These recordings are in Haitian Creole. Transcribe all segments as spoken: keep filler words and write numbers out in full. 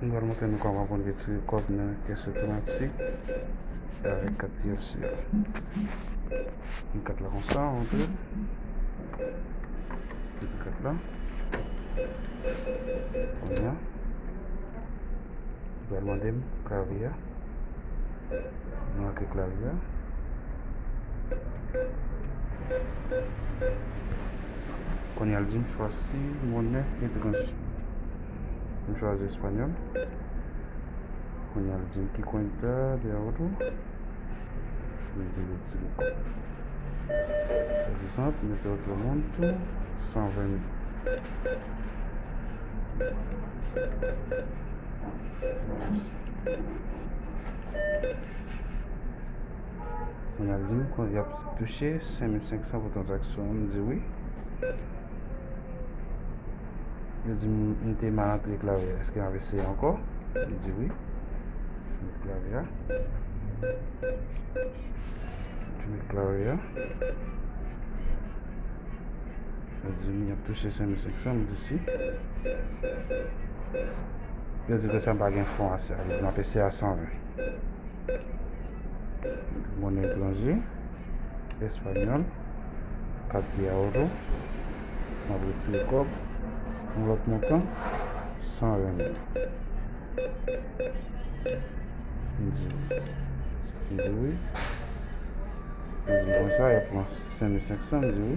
M pral montre nou kòman pou n retire kòb nan kès otomatik avèk kat T L C a. Yon kat la konsa, antre. Retire kat la. Kounye a, li pral mande m klavye a. M antre klavye a. Kounye a, l di m chwazi monnen etranje. M chwazi espanyòl. Kounye a, l di m ki cuenta de ahorro. M di retire kòb. Pa egzanp, mete otro monto, san ven mil. Kounye a, l di m kon y ap touche senk mil senk san pou tranzaksyon an, m di wi. Yo di m, m te mal antre klavye a. Èske m ap eseye ankò? M di wi. M met klavye a. M met klavye a. Yo di m y ap touche senk mil senk san, m di si. Yo di ke sa m pa gen fon ase a. Yo di m ap eseye a san ven. Monnen etranje, espanyòl, kat de ahorro, m ap retire kòb, yon lòt montan, san ven mil. M di, m di wi. M di konsa, y ap pran senk mil senk san, m di wi.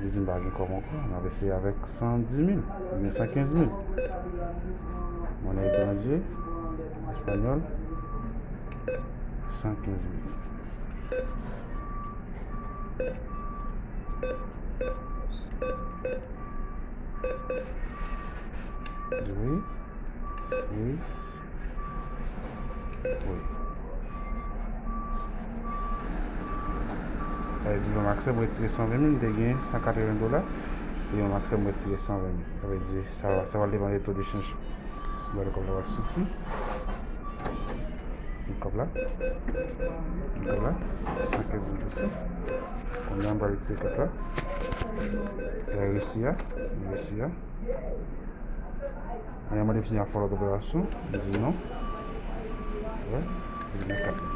Li di m pa gen kòb ankò, m ap eseye avèk san di mil, oubyen san kenz mil. Monnen etranje, espanyòl, san kenz mil. Wi, wi. Wi. Sa vle di, yon maksè mwen retire san ven mil, m te gen san katreven dola. E yon maksè mwen retire san ven mil. Sa vle di, sa, sa va depann de to de chanj. Mwen gade kòb la va soti. Yon kòb la. Yon kòb la. San kenz mil peso. Kounye a, m pral retire kat la. E resi a. Resi a. Ann, mande m si y ap fè lòt operasyon. M di non. Wè. M di men kat la.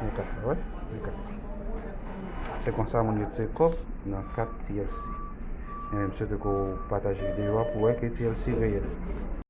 Men kat la, wè. Men kat la. Se konsa moun retire kòb nan kat T L C. Men m swete ke w pataje videyo a pou w wè ke T L C reyèl.